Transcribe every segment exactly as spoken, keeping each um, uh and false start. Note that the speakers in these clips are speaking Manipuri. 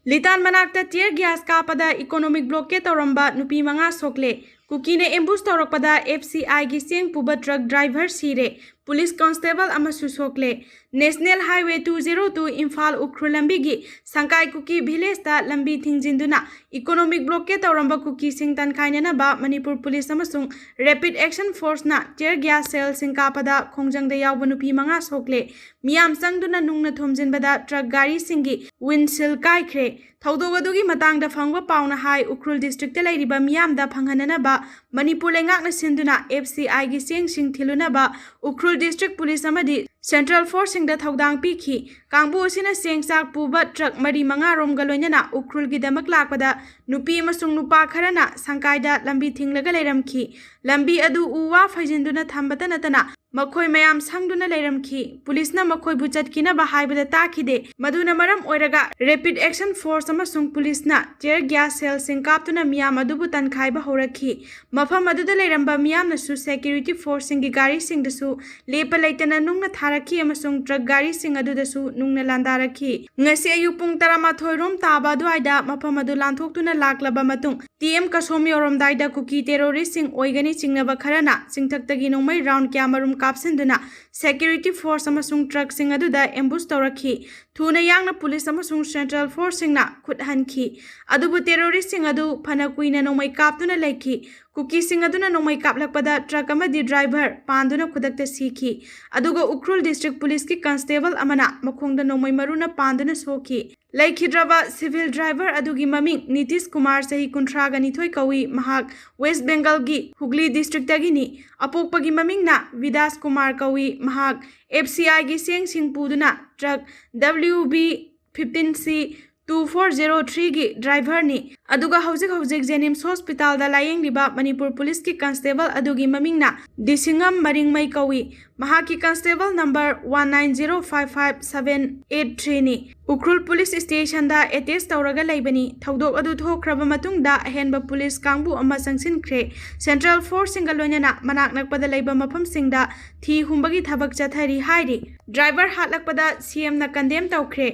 ꯂꯤꯇꯥꯟ ꯃꯅꯥꯛꯇ tear gas ꯀꯥꯞꯄꯗ economic blockade ꯇꯧꯔꯝꯕ ꯅꯨꯄꯤ ꯃꯉꯥ ꯁꯣꯛꯂꯦ꯫ ꯀꯨꯀꯤꯅ ambush ꯇꯧꯔꯛꯄꯗ F C Iꯒꯤ ꯆꯦꯡ ꯄꯨꯕ truck driver ꯁꯤꯔꯦ꯫ Police constable ꯑꯃꯁꯨ ꯁꯣꯛꯂꯦ꯫ National Highway two zero two Imphal Ukhrul ꯂꯝꯕꯤꯒꯤ ꯁꯪꯀꯥꯏ ꯀꯨꯀꯤ villageꯇ ꯂꯝꯕꯤ ꯊꯤꯡꯖꯤꯟꯗꯨꯅ economic blockade ꯇꯧꯔꯝꯕ ꯀꯨꯀꯤꯁꯤꯡ ꯇꯟꯈꯥꯏꯅꯅꯕ ꯃꯅꯤꯄꯨꯔ police ꯑꯃꯁꯨꯡ Rapid Action Forceꯅ tear gas shellꯁꯤꯡ ꯀꯥꯞꯄꯗ ꯈꯣꯡꯖꯪꯗ ꯌꯥꯎꯕ ꯅꯨꯄꯤ ꯃꯉꯥ ꯁꯣꯛꯂꯦ꯫ ꯃꯤꯌꯥꯝ ꯆꯪꯗꯨꯅ ꯅꯨꯡꯅ ꯊꯣꯝꯖꯤꯟꯕꯗ truck ꯒꯥꯔꯤꯁꯤꯡꯒꯤ windshield ꯀꯥꯏꯈ꯭ꯔꯦ꯫ ꯊꯧꯗꯣꯛ ꯑꯗꯨꯒꯤ ꯃꯇꯥꯡꯗ ꯐꯪꯕ ꯄꯥꯎꯅ ꯍꯥꯏ, ꯎꯈ꯭ꯔꯨꯜ districtꯇ ꯂꯩꯔꯤꯕ ꯃꯤꯌꯥꯝꯗ ꯐꯪꯍꯟꯅꯅꯕ ꯃꯅꯤꯄꯨꯔ ꯂꯩꯉꯥꯛꯅ ꯁꯤꯟꯗꯨꯅ F C Iꯒꯤ ꯆꯦꯡꯁꯤꯡ ꯊꯤꯜꯂꯨꯅꯕ Ukhrul district police ꯑꯃꯗꯤ central forceꯁꯤꯡꯗ ꯊꯧꯗꯥꯡ ꯄꯤꯈꯤ꯫ ꯀꯥꯡꯕꯨ ꯑꯁꯤꯅ ꯆꯦꯡ ꯆꯥꯛ ꯄꯨꯕ truck ꯃꯔꯤ ꯃꯉꯥꯔꯣꯝꯒ ꯂꯣꯏꯅꯅ ꯎꯈ꯭ꯔꯨꯜꯒꯤꯗꯃꯛ ꯂꯥꯛꯄꯗ ꯅꯨꯄꯤ ꯑꯃꯁꯨꯡ ꯅꯨꯄꯥ ꯈꯔꯅ ꯁꯪꯀꯥꯏꯗ ꯂꯝꯕꯤ ꯊꯤꯡꯂꯒ ꯂꯩꯔꯝꯈꯤ꯫ ꯂꯝꯕꯤ ꯑꯗꯨ ꯎ ꯋꯥ ꯐꯩꯖꯤꯟꯗꯨꯅ ꯊꯝꯕꯇ ꯅꯠꯇꯅ ꯃꯈꯣꯏ ꯃꯌꯥꯝ ꯁꯪꯗꯨꯅ ꯂꯩꯔꯝꯈꯤ꯫ Policeꯅ ꯃꯈꯣꯏꯕꯨ ꯆꯠꯈꯤꯅꯕ ꯍꯥꯏꯕꯗ ꯇꯥꯈꯤꯗꯦ꯫ ꯃꯗꯨꯅ ꯃꯔꯝ ꯑꯣꯏꯔꯒ Rapid Action Force ꯑꯃꯁꯨꯡ policeꯅ tear gas shellꯁꯤꯡ ꯀꯥꯞꯇꯨꯅ ꯃꯤꯌꯥꯝ ꯑꯗꯨꯕꯨ ꯇꯟꯈꯥꯏꯕ ꯍꯧꯔꯛꯈꯤ꯫ ꯃꯐꯝ ꯑꯗꯨꯗ ꯂꯩꯔꯝꯕ ꯃꯤꯌꯥꯝꯅꯁꯨ security forceꯁꯤꯡꯒꯤ ꯒꯥꯔꯤꯁꯤꯡꯗꯁꯨ ꯂꯦꯞꯄ ꯂꯩꯇꯅ ꯅꯨꯡꯅ ꯊꯥꯔꯛꯈꯤ ꯑꯃꯁꯨꯡ truck ꯒꯥꯔꯤꯁꯤꯡ ꯑꯗꯨꯗꯁꯨ ꯅꯨꯡꯅ ꯂꯥꯟꯗꯥꯔꯛꯈꯤ꯫ ꯉꯁꯤ ꯑꯌꯨꯛ ꯄꯨꯡ ꯇꯔꯥꯃꯥꯊꯣꯏ ꯔꯣꯝ ꯇꯥꯕ ꯑꯗꯨꯋꯥꯏꯗ ꯃꯐꯝ ꯑꯗꯨ ꯂꯥꯟꯊꯣꯛꯇꯨꯅ ꯂꯥꯛꯂꯕ ꯃꯇꯨꯡ, T M ꯀꯁꯣꯝ ꯌꯧꯔꯝꯗꯥꯏꯗ ꯀꯨꯀꯤ terroristꯁꯤꯡ ꯑꯣꯏꯒꯅꯤ ꯆꯤꯡꯅꯕ ꯈꯔꯅ ꯆꯤꯡꯊꯛꯇꯒꯤ ꯅꯣꯡꯃꯩ round ꯀꯌꯥꯃꯔꯨꯝ ꯀꯥꯞꯁꯤꯟꯗꯨꯅ security force ꯑꯃꯁꯨꯡ truckꯁꯤꯡ ꯑꯗꯨꯗ ambush ꯇꯧꯔꯛꯈꯤ꯫ ꯊꯨꯅ ꯌꯥꯡꯅ police ꯑꯃꯁꯨꯡ central forceꯁꯤꯡꯅ ꯈꯨꯠ ꯍꯟꯈꯤ꯫ ꯑꯗꯨꯕꯨ terroristꯁꯤꯡ ꯑꯗꯨ ꯐꯅ ꯀꯨꯏꯅ ꯅꯣꯡꯃꯩ ꯀꯥꯞꯇꯨꯅ ꯂꯩꯈꯤ꯫ ꯀꯨꯀꯤꯁꯤꯡ ꯑꯗꯨꯅ ꯅꯣꯡꯃꯩ ꯀꯥꯞꯂꯛꯄꯗ truck ꯑꯃꯗꯤ driver ꯄꯥꯟꯗꯨꯅ ꯈꯨꯗꯛꯇ ꯁꯤꯈꯤ꯫ ꯑꯗꯨꯒ ꯎꯈ꯭ꯔꯨꯜ district policeꯀꯤ constable ꯑꯃꯅ ꯃꯈꯣꯡꯗ ꯅꯣꯡꯃꯩ ꯃꯔꯨꯅ ꯄꯥꯟꯗꯨꯅ ꯁꯣꯛꯈꯤ꯫ ꯂꯩꯈꯤꯗ꯭ꯔꯕ civil driver ꯑꯗꯨꯒꯤ ꯃꯃꯤꯡ ꯅꯤꯇꯤꯁ ꯀꯨꯃꯥꯔ, ꯆꯍꯤ ꯀꯨꯟꯊ꯭ꯔꯥꯒ ꯅꯤꯊꯣꯏ ꯀꯧꯏ꯫ ꯃꯍꯥꯛ West Bengalꯒꯤ ꯍꯨꯒ꯭ꯂꯤ districtꯇꯒꯤꯅꯤ꯫ ꯑꯄꯣꯛꯄꯒꯤ ꯃꯃꯤꯡꯅ ꯕꯤꯗꯥꯁ ꯀꯨꯃꯥꯔ ꯀꯧꯏ꯫ ꯃꯍꯥꯛ F C Iꯒꯤ ꯆꯦꯡꯁꯤꯡ ꯄꯨꯗꯨꯅ truck W B fifteen C two four zero threeꯒꯤ driverꯅꯤ꯫ ꯑꯗꯨꯒ ꯍꯧꯖꯤꯛ ꯍꯧꯖꯤꯛ ꯖꯦꯅꯤꯝꯁ ꯍꯣꯁꯄꯤꯇꯥꯜꯗ ꯂꯥꯌꯦꯡꯂꯤꯕ ꯃꯅꯤꯄꯨꯔ ꯄꯨꯂꯤꯁꯀꯤ ꯀꯟꯁꯇꯦꯕꯜ ꯑꯗꯨꯒꯤ ꯃꯃꯤꯡꯅ ꯗꯤꯁꯤꯡꯉꯝ ꯃꯔꯤꯡꯃꯩ ꯀꯧꯏ꯫ ꯃꯍꯥꯛꯀꯤ constable number one nine zero five five seven eight ꯊ꯭ꯔꯤꯅꯤ꯫ ꯎꯈ꯭ꯔꯨꯜ ꯄꯨꯂꯤꯁ ꯁ꯭ꯇꯦꯁꯟꯗ ꯑꯦꯇꯦꯆ ꯇꯧꯔꯒ ꯂꯩꯕꯅꯤ꯫ ꯊꯧꯗꯣꯛ ꯑꯗꯨ ꯊꯣꯛꯈ꯭ꯔꯕ ꯃꯇꯨꯡꯗ ꯑꯍꯦꯟꯕ ꯄꯨꯂꯤꯁ ꯀꯥꯡꯕꯨ ꯑꯃ ꯆꯪꯁꯤꯟꯈ꯭ꯔꯦ꯫ ꯁꯦꯟꯇ꯭ꯔꯦꯜ ꯐꯣꯔꯁꯁꯤꯡꯒ ꯂꯣꯏꯅꯅ ꯃꯅꯥꯛ ꯅꯛꯄꯗ ꯂꯩꯕ ꯃꯐꯝꯁꯤꯡꯗ ꯊꯤ ꯍꯨꯝꯕꯒꯤ ꯊꯕꯛ ꯆꯠꯊꯔꯤ ꯍꯥꯏꯔꯤ꯫ ꯗ꯭ꯔꯥꯏꯚꯔ ꯍꯥꯠꯂꯛꯄꯗ ꯁꯤ ꯑꯦꯝꯅ ꯀꯟꯗꯦꯝ ꯇꯧꯈ꯭ꯔꯦ꯫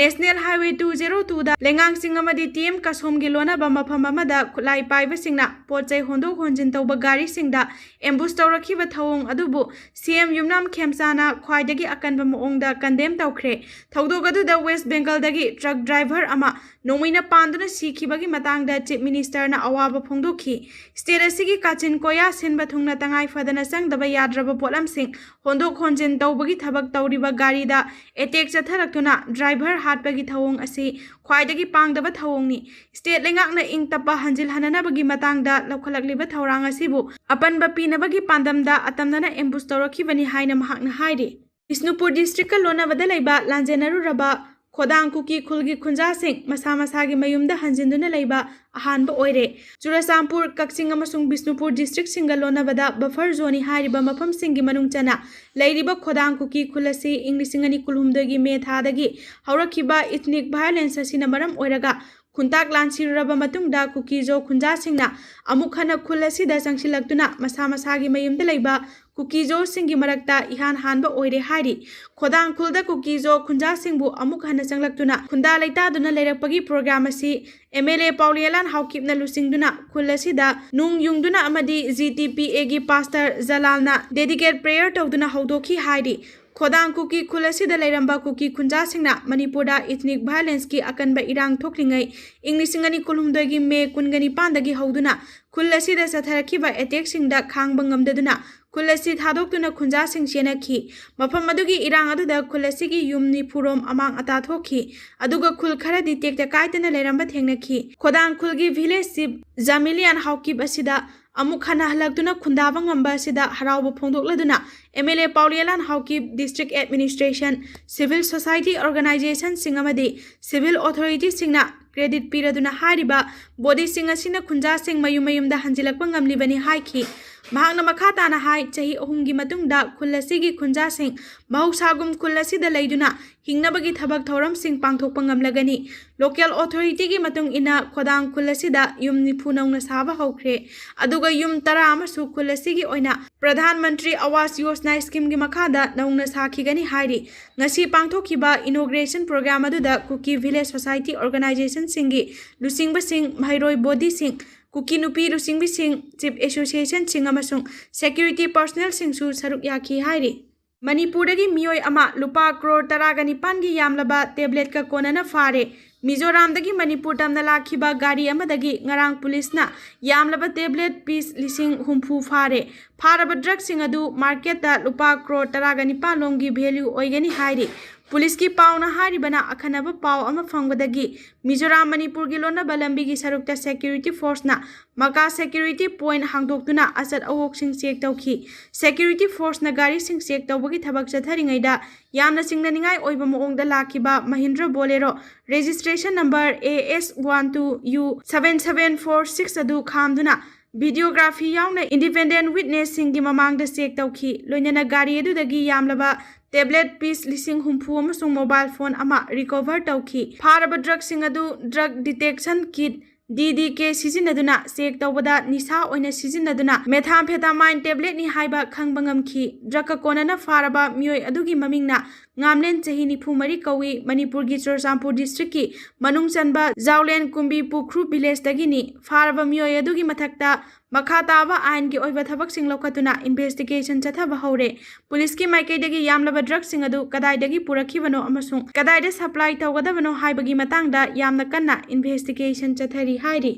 ꯅꯦꯁꯅꯦꯜ ꯍꯥꯏꯋꯦ ꯇꯨ ꯖꯦꯔꯣ ꯇꯨꯗ ꯂꯩꯉꯥꯡꯆꯤꯡ ꯑꯃꯗꯤ ꯇꯤ ꯑꯦꯝ ꯀꯁꯣꯝꯒꯤ ꯂꯣꯟꯅꯕ ꯃꯐꯝ ꯑꯃꯗ ꯈꯨꯠꯂꯥꯏ ꯄꯥꯏꯕꯁꯤꯡꯅ ꯄꯣꯠ ꯆꯩ ꯍꯣꯟꯗꯣꯛ ꯍꯣꯟꯖꯤꯟ ꯇꯧꯕ ꯒꯥꯔꯤꯁꯤꯡꯗ ꯑꯦꯝꯕꯨꯁ ꯇꯧꯔꯛꯈꯤꯕ ꯊꯧꯑꯣꯡ ꯑꯗꯨꯕꯨ ꯁꯤ ꯑꯦꯝ ꯌꯨꯝꯅꯥꯝ ꯈꯦꯝꯆꯥꯅ ꯈ꯭ꯋꯥꯏꯗꯒꯤ ꯑꯀꯟꯕ ꯃꯑꯣꯡꯗ ꯀꯟꯗꯦꯝ ꯇꯧꯈ꯭ꯔꯦ꯫ ꯊꯧꯗꯣꯛ ꯑꯗꯨꯗ ꯋꯦꯁ ꯕꯦꯡꯒꯜꯗꯒꯤ ꯇ꯭ꯔꯛ ꯗ꯭ꯔꯥꯏꯚꯔ ꯑꯃ ꯅꯣꯡꯃꯩꯅ ꯄꯥꯟꯗꯨꯅ ꯁꯤꯈꯤꯕꯒꯤ ꯃꯇꯥꯡꯗ ꯆꯤꯐ ꯃꯤꯅꯤꯁꯇꯔꯅ ꯑꯋꯥꯕ ꯐꯣꯡꯗꯣꯛꯈꯤ꯫ ꯁ꯭ꯇꯦꯠ ꯑꯁꯤꯒꯤ ꯀꯥꯆꯤꯟ ꯀꯣꯌꯥ ꯁꯤꯟꯕ ꯊꯨꯡꯅ ꯇꯉꯥꯏ ꯐꯗꯅ ꯆꯪꯗꯕ ꯌꯥꯗ꯭ꯔꯕ ꯄꯣꯠꯂꯝꯁꯤꯡ ꯍꯣꯟꯗꯣꯛ ꯍꯣꯟꯖꯤꯟ ꯇꯧꯕꯒꯤ ꯊꯕꯛ ꯇꯧꯔꯤꯕ ꯒꯥꯔꯤꯗ ꯑꯦꯇꯦꯛ ꯆꯠꯊꯔꯛꯇꯨꯅ ꯗ꯭ꯔꯥꯏꯚꯔ ꯍꯥꯠꯄꯒꯤ ꯊꯧꯑꯣꯡ ꯑꯁꯤ ꯈ꯭ꯋꯥꯏꯗꯒꯤ ꯄꯥꯡꯗꯕ ꯊꯧꯑꯣꯡꯅꯤ꯫ ꯁ꯭ꯇꯦꯠ ꯂꯩꯉꯥꯛꯅ ꯏꯪ ꯇꯞꯄ ꯍꯟꯖꯤꯜꯍꯟꯅꯅꯕꯒꯤ ꯃꯇꯥꯡꯗ ꯂꯧꯈꯠꯂꯛꯂꯤꯕ ꯊꯧꯔꯥꯡ ꯑꯁꯤꯕꯨ ꯑꯄꯟꯕ ꯄꯤꯅꯕꯒꯤ ꯄꯥꯟꯗꯝꯗ ꯑꯇꯝꯅꯅ ꯑꯦꯝꯕꯨꯁ ꯇꯧꯔꯛꯈꯤꯕꯅꯤ ꯍꯥꯏꯅ ꯃꯍꯥꯛꯅ ꯍꯥꯏꯔꯤ꯫ ꯕꯤꯁꯅꯨꯄꯨꯔ ꯗꯤꯁꯇ꯭ꯔꯤꯛꯀ ꯂꯣꯟꯅꯕꯗ ꯂꯩꯕ ꯂꯥꯟꯖꯦꯟꯅꯔꯨꯔꯕ ꯈꯣꯗꯥꯡ ꯀꯨꯀꯤ ꯈꯨꯜꯒꯤ ꯈꯨꯟꯖꯥꯁꯤꯡ ꯃꯁꯥ ꯃꯁꯥꯒꯤ ꯃꯌꯨꯝꯗ ꯍꯟꯖꯤꯟꯗꯨꯅ ꯂꯩꯕ ꯑꯍꯥꯟꯕ ꯑꯣꯏꯔꯦ꯫ ꯆꯨꯔꯆꯥꯟꯄꯨꯔ, ꯀꯛꯆꯤꯡ ꯑꯃꯁꯨꯡ ꯕꯤꯁꯅꯨꯄꯨꯔ ꯗꯤꯁꯇ꯭ꯔꯤꯛꯁꯤꯡꯒ ꯂꯣꯟꯅꯕꯗ ꯕꯐꯔ ꯖꯣꯟꯅꯤ ꯍꯥꯏꯔꯤꯕ ꯃꯐꯝꯁꯤꯡꯒꯤ ꯃꯅꯨꯡ ꯆꯟꯅ ꯂꯩꯔꯤꯕ ꯈꯣꯗꯥꯡ ꯀꯨꯀꯤ ꯈꯨꯜ ꯑꯁꯤ ꯏꯪ ꯂꯤꯁꯤꯡ ꯑꯅꯤ ꯀꯨꯟꯍꯨꯝꯗꯣꯏꯒꯤ ꯃꯦ ꯊꯥꯗꯒꯤ ꯍꯧꯔꯛꯈꯤꯕ ꯏꯊꯅꯤꯛ ꯚꯥꯏꯑꯣꯂꯦꯟꯁ ꯑꯁꯤꯅ ꯃꯔꯝ ꯑꯣꯏꯔꯒ ꯈꯨꯟꯇꯥꯛ ꯂꯥꯟꯁꯤꯔꯨꯔꯕ ꯃꯇꯨꯡꯗ ꯀꯨꯀꯤꯖꯣ ꯈꯨꯟꯖꯥꯁꯤꯡꯅ ꯑꯃꯨꯛ ꯍꯟꯅ ꯈꯨꯜ ꯑꯁꯤꯗ ꯆꯪꯁꯤꯜꯂꯛꯇꯨꯅ ꯃꯁꯥ ꯃꯁꯥꯒꯤ ꯃꯌꯨꯝꯗ ꯂꯩꯕ ꯀꯨꯀꯤꯖꯣꯁꯤꯡꯒꯤ ꯃꯔꯛꯇ ꯏꯍꯥꯟ ꯍꯥꯟꯕ ꯑꯣꯏꯔꯦ ꯍꯥꯏꯔꯤ꯫ ꯈꯣꯗꯥꯡ ꯈꯨꯜꯗ ꯀꯨꯀꯤꯖꯣ ꯈꯨꯟꯖꯥꯁꯤꯡꯕꯨ ꯑꯃꯨꯛ ꯍꯟꯅ ꯆꯪꯂꯛꯇꯨꯅ ꯈꯨꯟꯗꯥ ꯂꯩꯇꯥꯗꯨꯅ ꯂꯩꯔꯛꯄꯒꯤ ꯄ꯭ꯔꯣꯒ꯭ꯔꯥꯝ ꯑꯁꯤ ꯑꯦꯝ ꯑꯦꯜ ꯑꯦ ꯄꯥꯎꯂꯦꯂꯥꯟ ꯍꯥꯎꯀꯤꯞꯅ ꯂꯨꯆꯤꯡꯗꯨꯅ ꯈꯨꯜ ꯑꯁꯤꯗ ꯅꯨꯡ ꯌꯨꯡꯗꯨꯅ ꯑꯃꯗꯤ ꯖꯤ ꯇꯤ ꯄꯤ ꯑꯦꯒꯤ ꯄꯥꯁꯇꯔ ꯖꯂꯥꯜꯅ ꯗꯦꯗꯤꯀꯦꯠ ꯄ꯭ꯔꯦꯌꯔ ꯇꯧꯗꯨꯅ ꯍꯧꯗꯣꯛꯈꯤ ꯍꯥꯏꯔꯤ꯫ ꯈꯣꯗꯥꯡ ꯀꯨꯀꯤ ꯈꯨꯜ ꯑꯁꯤꯗ ꯂꯩꯔꯝꯕ ꯀꯨꯀꯤ ꯈꯨꯟꯖꯥꯁꯤꯡꯅ ꯃꯅꯤꯄꯨꯔꯗ ꯏꯊꯅꯤꯛ ꯚꯥꯏꯑꯣꯂꯦꯟꯁꯀꯤ ꯑꯀꯟꯕ ꯏꯔꯥꯡ ꯊꯣꯛꯂꯤꯉꯩ ꯏꯪ ꯂꯤꯁꯤꯡ ꯑꯅꯤ ꯀꯨꯟꯍꯨꯝꯗꯣꯏꯒꯤ ꯃꯦ ꯀꯨꯟꯒ ꯅꯤꯄꯥꯟꯗꯒꯤ ꯍꯧꯗꯨꯅ ꯈꯨꯜ ꯑꯁꯤꯗ ꯆꯠꯊꯔꯛꯈꯤꯕ ꯑꯦꯇꯦꯛꯁꯤꯡꯗ ꯈꯥꯡꯕ ꯉꯝꯗꯗꯨꯅ ꯈꯨꯜ ꯑꯁꯤ ꯊꯥꯗꯣꯛꯇꯨꯅ ꯈꯨꯟꯖꯥꯁꯤꯡ ꯆꯦꯟꯅꯈꯤ꯫ ꯃꯐꯝ ꯑꯗꯨꯒꯤ ꯏꯔꯥꯡ ꯑꯗꯨꯗ ꯈꯨꯜ ꯑꯁꯤꯒꯤ ꯌꯨꯝ ꯅꯤꯐꯨꯔꯣꯝ ꯑꯃꯥꯡ ꯑꯇꯥ ꯊꯣꯛꯈꯤ꯫ ꯑꯗꯨꯒ ꯈꯨꯜ ꯈꯔꯗꯤ ꯇꯦꯛꯇ ꯀꯥꯏꯗꯅ ꯂꯩꯔꯝꯕ ꯊꯦꯡꯅꯈꯤ꯫ ꯈꯣꯗꯥꯡ ꯈꯨꯜꯒꯤ ꯚꯤꯂꯦꯖ ꯆꯤꯐ ꯖꯥꯃꯤꯂꯤꯌꯥꯟ ꯍꯥꯎꯀꯤꯞ ꯑꯁꯤꯗ ꯑꯃꯨꯛ ꯍꯟꯅ ꯍꯜꯂꯛꯇꯨꯅ ꯈꯨꯟꯗꯥꯕ ꯉꯝꯕ ꯑꯁꯤꯗ ꯍꯔꯥꯎꯕ ꯐꯣꯡꯗꯣꯛꯂꯗꯨꯅ M L A Paolienlal Haokip, district administration, civil society ꯑꯣꯔꯒꯅꯥꯏꯖꯦꯁꯟꯁꯤꯡ ꯑꯃꯗꯤ ꯁꯤꯚꯤꯜ ꯑꯣꯊꯣꯔꯤꯇꯤꯁꯤꯡꯅ credit ꯄꯤꯔꯗꯨꯅ ꯍꯥꯏꯔꯤꯕ ꯕꯣꯗꯤꯁꯤꯡ ꯑꯁꯤꯅ ꯈꯨꯟꯖꯥꯁꯤꯡ ꯃꯌꯨꯝ ꯃꯌꯨꯝꯗ ꯍꯟꯖꯤꯜꯂꯛꯄ ꯉꯝꯂꯤꯕꯅꯤ ꯍꯥꯏꯈꯤ꯫ ꯃꯍꯥꯛꯅ ꯃꯈꯥ ꯇꯥꯅ ꯍꯥꯏ, ꯆꯍꯤ ꯑꯍꯨꯝꯒꯤ ꯃꯇꯨꯡꯗ ꯈꯨꯜ ꯑꯁꯤꯒꯤ ꯈꯨꯟꯖꯥꯁꯤꯡ ꯃꯍꯧꯁꯥꯒꯨꯝ ꯈꯨꯜ ꯑꯁꯤꯗ ꯂꯩꯗꯨꯅ ꯍꯤꯡꯅꯕꯒꯤ ꯊꯕꯛ ꯊꯧꯔꯝꯁꯤꯡ ꯄꯥꯡꯊꯣꯛꯄ ꯉꯝꯂꯒꯅꯤ꯫ Local authority ꯒꯤ ꯃꯇꯨꯡ ꯏꯟꯅ ꯈꯣꯗꯥꯡ ꯈꯨꯜ ꯑꯁꯤꯗ ꯌꯨꯝ ꯅꯤꯐꯨ ꯅꯧꯅ ꯁꯥꯕ ꯍꯧꯈ꯭ꯔꯦ, ꯑꯗꯨꯒ ꯌꯨꯝ ꯇꯔꯥ ꯑꯃꯁꯨ ꯈꯨꯜ ꯑꯁꯤꯒꯤ ꯑꯣꯏꯅ ꯄ꯭ꯔꯙꯥꯟ ꯃꯟꯇ꯭ꯔꯤ ꯑꯋꯥꯁ ꯌꯣꯖꯅꯥ scheme ꯒꯤ ꯃꯈꯥꯗ ꯅꯧꯅ ꯁꯥꯈꯤꯒꯅꯤ ꯍꯥꯏꯔꯤ꯫ ꯉꯁꯤ ꯄꯥꯡꯊꯣꯛꯈꯤꯕ inauguration program ꯑꯗꯨꯗ ꯀꯨꯀꯤ village society organization ꯁꯤꯡꯒꯤ ꯂꯨꯆꯤꯡꯕꯁꯤꯡ, ꯃꯍꯩꯔꯣꯏ ꯕꯣꯗꯤꯁꯤꯡ, ꯀꯨꯀꯤ ꯅꯨꯄꯤ ꯂꯨꯆꯤꯡꯕꯤꯁꯤꯡ, chief association ꯁꯤꯡ ꯑꯃꯁꯨꯡ security personnel ꯁꯤꯡꯁꯨ ꯁꯔꯨꯛ ꯌꯥꯈꯤ ꯍꯥꯏꯔꯤ꯫ ꯃꯅꯤꯄꯨꯔꯗꯒꯤ ꯃꯤꯑꯣꯏ ꯑꯃ ꯂꯨꯄꯥ ꯀ꯭ꯔꯣꯔ ꯇꯔꯥꯒ ꯅꯤꯄꯥꯟꯒꯤ ꯌꯥꯝꯂꯕ ꯇꯦꯕ꯭ꯂꯦꯠꯀ ꯀꯣꯟꯅꯅ ꯐꯥꯔꯦ꯫ ꯃꯤꯖꯣꯔꯥꯝꯗꯒꯤ ꯃꯅꯤꯄꯨꯔ ꯇꯝꯅ ꯂꯥꯛꯈꯤꯕ ꯒꯥꯔꯤ ꯑꯃꯗꯒꯤ ꯉꯔꯥꯡ ꯄꯨꯂꯤꯁꯅ ꯌꯥꯝꯂꯕ ꯇꯦꯕ꯭ꯂꯦꯠ piece ꯂꯤꯁꯤꯡ ꯍꯨꯝꯐꯨ ꯐꯥꯔꯦ꯫ ꯐꯥꯔꯕ ꯗ꯭ꯔꯒꯁꯤꯡ ꯑꯗꯨ ꯃꯥꯔꯀꯦꯠꯇ ꯂꯨꯄꯥ ꯀ꯭ꯔꯣꯔ ꯇꯔꯥꯒ ꯅꯤꯄꯥꯟ ꯂꯣꯝꯒꯤ value ꯑꯣꯏꯒꯅꯤ ꯍꯥꯏꯔꯤ꯫ ꯄꯨꯂꯤꯁꯀꯤ ꯄꯥꯎꯅ ꯍꯥꯏꯔꯤꯕꯅ, ꯑꯈꯟꯅꯕ ꯄꯥꯎ ꯑꯃ ꯐꯪꯕꯗꯒꯤ ꯃꯤꯖꯣꯔꯥꯝ ꯃꯅꯤꯄꯨꯔꯒꯤ ꯂꯣꯟꯅꯕ ꯂꯝꯕꯤꯒꯤ ꯁꯔꯨꯛꯇ security force ꯅ ꯃꯀꯥ security point ꯍꯥꯡꯗꯣꯛꯇꯨꯅ ꯑꯆꯠ ꯑꯋꯣꯛꯁꯤꯡ check ꯇꯧꯈꯤ꯫ Security force ꯅ ꯒꯥꯔꯤꯁꯤꯡ check ꯇꯧꯕꯒꯤ ꯊꯕꯛ ꯆꯠꯊꯔꯤꯉꯩꯗ ꯌꯥꯝꯅ ꯆꯤꯡꯅꯅꯤꯡꯉꯥꯏ ꯑꯣꯏꯕ ꯃꯑꯣꯡꯗ ꯂꯥꯛꯈꯤꯕ Mahindra Bolero registration number A S one two U seven seven four six ꯑꯗꯨ ꯈꯥꯝꯗꯨꯅ videography ꯌꯥꯎꯅ independent witness ꯁꯤꯡꯒꯤ ꯃꯃꯥꯡꯗ check ꯇꯧꯈꯤ꯫ ꯂꯣꯏꯅꯅ ꯒꯥꯔꯤ ꯑꯗꯨꯗꯒꯤ ꯌꯥꯝꯂꯕ ꯇꯦꯕ꯭ꯂꯦꯠ piece ꯂꯤꯁꯤꯡ ꯍꯨꯝꯐꯨ ꯑꯃꯁꯨꯡ mobile phone ꯑꯃ recover ꯇꯧꯈꯤ꯫ ꯐꯥꯔꯕ ꯗ꯭ꯔꯒꯁꯤꯡ ꯑꯗꯨ drug detection kit, D D K ꯁꯤꯖꯤꯟꯅꯗꯨꯅ check ꯇꯧꯕꯗ ꯅꯤꯁꯥ ꯑꯣꯏꯅ ꯁꯤꯖꯤꯟꯅꯗꯨꯅ methamphetamine tablet ꯅꯤ ꯍꯥꯏꯕ ꯈꯪꯕ ꯉꯝꯈꯤ꯫ ꯗ꯭ꯔꯒꯀ ꯀꯣꯟꯅꯅ ꯐꯥꯔꯕ ꯃꯤꯑꯣꯏ ꯑꯗꯨꯒꯤ ꯃꯃꯤꯡꯅ ꯉꯥꯝꯂꯦꯟ, ꯆꯍꯤ ꯅꯤꯐꯨ ꯃꯔꯤ ꯀꯧꯏ, ꯃꯅꯤꯄꯨꯔꯒꯤ ꯆꯨꯔꯆꯥꯟꯄꯨꯔ district ꯀꯤ ꯃꯅꯨꯡ ꯆꯟꯕ ꯖꯥꯎꯂꯦꯟ ꯀꯨꯝꯕꯤ ꯄꯨꯈ꯭ꯔꯨ village ꯗꯒꯤꯅꯤ꯫ ꯐꯥꯔꯕ ꯃꯤꯑꯣꯏ ꯑꯗꯨꯒꯤ ꯃꯊꯛꯇ ꯃꯈꯥ ꯇꯥꯕ ꯑꯥꯏꯟꯒꯤ ꯑꯣꯏꯕ ꯊꯕꯛꯁꯤꯡ ꯂꯧꯈꯠꯇꯨꯅ investigation ꯆꯠꯊꯕ ꯍꯧꯔꯦ꯫ ꯄꯨꯂꯤꯁꯀꯤ ꯃꯥꯏꯀꯩꯗꯒꯤ ꯌꯥꯝꯂꯕ ꯗ꯭ꯔꯒꯁꯤꯡ ꯑꯗꯨ ꯀꯗꯥꯏꯗꯒꯤ ꯄꯨꯔꯛꯈꯤꯕꯅꯣ ꯑꯃꯁꯨꯡ ꯀꯗꯥꯏꯗ supply ꯇꯧꯒꯗꯕꯅꯣ ꯍꯥꯏꯕꯒꯤ ꯃꯇꯥꯡꯗ ꯌꯥꯝꯅ ꯀꯟꯅ investigation ꯆꯠꯊꯔꯤ ꯍꯥꯏꯔꯤ꯫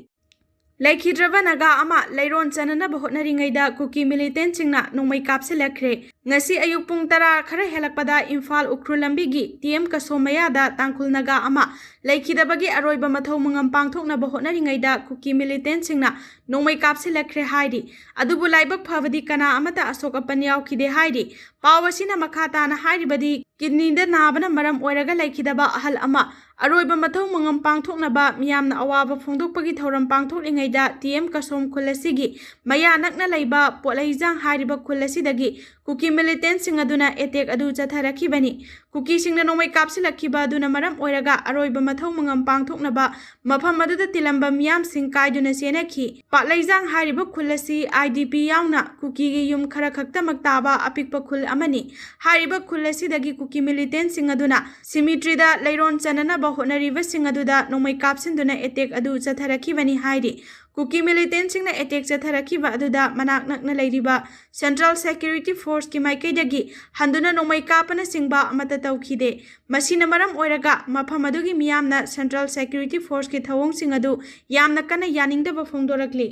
ꯂꯩꯈꯤꯗ꯭ꯔꯕ ꯅꯥꯒꯥ ꯑꯃ ꯂꯩꯔꯣꯟ ꯆꯅꯅꯕ ꯍꯣꯠꯅꯔꯤꯉꯩꯗ ꯀꯨꯀꯤ militant ꯁꯤꯡꯅ ꯅꯣꯡꯃꯩ ꯀꯥꯞꯁꯤꯜꯂꯛꯈ꯭ꯔꯦ꯫ ꯉꯁꯤ ꯑꯌꯨꯛ ꯄꯨꯡ ꯇꯔꯥ ꯈꯔ ꯍꯦꯜꯂꯛꯄꯗ ꯏꯝꯐꯥꯜ ꯎꯈ꯭ꯔꯨꯜ ꯂꯝꯕꯤꯒꯤ ꯇꯤ ꯑꯦꯝ ꯀꯁꯣꯝ ꯃꯌꯥꯗ ꯇꯥꯡꯈꯨꯜ ꯅꯥꯒꯥ ꯑꯃ ꯂꯩꯈꯤꯗꯕꯒꯤ ꯑꯔꯣꯏꯕ ꯃꯊꯧ ꯃꯉꯝ ꯄꯥꯡꯊꯣꯛꯅꯕ ꯍꯣꯠꯅꯔꯤꯉꯩꯗ ꯀꯨꯀꯤ ꯃꯤꯂꯤꯇꯦꯟꯁꯤꯡꯅ ꯅꯣꯡꯃꯩ ꯀꯥꯞꯁꯤꯜꯂꯛꯈ꯭ꯔꯦ ꯍꯥꯏꯔꯤ꯫ ꯑꯗꯨꯕꯨ ꯂꯥꯏꯕꯛ ꯐꯕꯗꯤ ꯀꯅꯥ ꯑꯃꯠꯇ ꯑꯁꯣꯛ ꯑꯄꯟ ꯌꯥꯎꯈꯤꯗꯦ ꯍꯥꯏꯔꯤ꯫ ꯄꯥꯎ ꯑꯁꯤꯅ ꯃꯈꯥ ꯇꯥꯅ ꯍꯥꯏꯔꯤꯕꯗꯤ, ꯀꯤꯗꯅꯤꯗ ꯅꯥꯕꯅ ꯃꯔꯝ ꯑꯣꯏꯔꯒ ꯂꯩꯈꯤꯗꯕ ꯑꯍꯜ ꯑꯃ ꯑꯔꯣꯏꯕ ꯃꯊꯧ ꯃꯉꯝ ꯄꯥꯡꯊꯣꯛꯅꯕ ꯃꯤꯌꯥꯝꯅ ꯑꯋꯥꯕ ꯐꯣꯡꯗꯣꯛꯄꯒꯤ ꯊꯧꯔꯝ ꯄꯥꯡꯊꯣꯛꯂꯤꯉꯩꯗ ꯇꯤ ꯑꯦꯝ ꯀꯁꯣꯝ ꯈꯨꯜ ꯑꯁꯤꯒꯤ ꯃꯌꯥ ꯅꯛꯅ ꯂꯩꯕ ꯄꯣꯠꯂꯩꯖꯥꯡ ꯍꯥꯏꯔꯤꯕ ꯈꯨꯜ ꯑꯁꯤꯗꯒꯤ ꯀꯨꯀꯤ ꯃꯤꯂꯤꯇꯦꯟꯁꯤꯡ ꯑꯗꯨꯅ ꯑꯦꯇꯦꯛ ꯑꯗꯨ ꯆꯠꯊꯔꯛꯈꯤꯕꯅꯤ꯫ ꯀꯨꯀꯤꯁꯤꯡꯅ ꯅꯣꯡꯃꯩ ꯀꯥꯞꯁꯤꯜꯂꯛꯈꯤꯕ ꯑꯗꯨꯅ ꯃꯔꯝ ꯑꯣꯏꯔꯒ ꯑꯔꯣꯏꯕ ꯃꯊꯧ ꯃꯉꯝ ꯄꯥꯡꯊꯣꯛꯅꯕ ꯃꯐꯝ ꯑꯗꯨꯗ ꯇꯤꯜꯂꯝꯕ ꯃꯤꯌꯥꯝꯁꯤꯡ ꯀꯥꯏꯗꯨꯅ ꯆꯦꯟꯅꯈꯤ꯫ ꯄꯥꯠꯂꯩꯖꯥꯡ ꯍꯥꯏꯔꯤꯕ ꯈꯨꯜ ꯑꯁꯤ ꯑꯥꯏ ꯗꯤ ꯄꯤ ꯌꯥꯎꯅ ꯀꯨꯀꯤꯒꯤ ꯌꯨꯝ ꯈꯔ ꯈꯛꯇꯃꯛ ꯇꯥꯕ ꯑꯄꯤꯛꯄ ꯈꯨꯜ ꯑꯃꯅꯤ꯫ ꯍꯥꯏꯔꯤꯕ ꯈꯨꯜ ꯑꯁꯤꯗꯒꯤ ꯀꯨꯀꯤ ꯃꯤꯂꯤꯇꯦꯟꯁꯤꯡ ꯑꯗꯨꯅ ꯁꯤꯃꯤꯇ꯭ꯔꯤꯗ ꯂꯩꯔꯣꯟ ꯆꯟꯅꯅꯕ ꯍꯣꯠꯅꯔꯤꯕꯁꯤꯡ ꯑꯗꯨꯗ ꯅꯣꯡꯃꯩ ꯀꯥꯞꯁꯤꯟꯗꯨꯅ ꯑꯦꯇꯦꯛ ꯑꯗꯨ ꯆꯠꯊꯔꯛꯈꯤꯕꯅꯤ ꯍꯥꯏꯔꯤ꯫ ꯀꯨꯀꯤ ꯃꯤꯂꯤꯇꯦꯟꯁꯤꯡꯅ ꯑꯦꯇꯦꯛ ꯆꯠꯊꯔꯛꯈꯤꯕ ꯑꯗꯨꯗ ꯃꯅꯥꯛ ꯅꯛꯅ ꯂꯩꯔꯤꯕ ꯁꯦꯟꯇ꯭ꯔꯦꯜ ꯁꯦꯀ꯭ꯌꯨꯔꯤꯇꯤ ꯐꯣꯔꯁꯀꯤ ꯃꯥꯏꯀꯩꯗꯒꯤ ꯍꯟꯗꯨꯅ ꯅꯣꯡꯃꯩ ꯀꯥꯞꯄꯅꯆꯤꯡꯕ ꯑꯃꯠꯇ ꯇꯧꯈꯤꯗꯦ꯫ ꯃꯁꯤꯅ ꯃꯔꯝ ꯑꯣꯏꯔꯒ ꯃꯐꯝ ꯑꯗꯨꯒꯤ ꯃꯤꯌꯥꯝꯅ ꯁꯦꯟꯇ꯭ꯔꯦꯜ ꯁꯦꯀ꯭ꯌꯨꯔꯤꯇꯤ ꯐꯣꯔꯁꯀꯤ ꯊꯧꯑꯣꯡꯁꯤꯡ ꯑꯗꯨ ꯌꯥꯝꯅ ꯀꯟꯅ ꯌꯥꯅꯤꯡꯗꯕ ꯐꯣꯡꯗꯣꯔꯛꯂꯤ꯫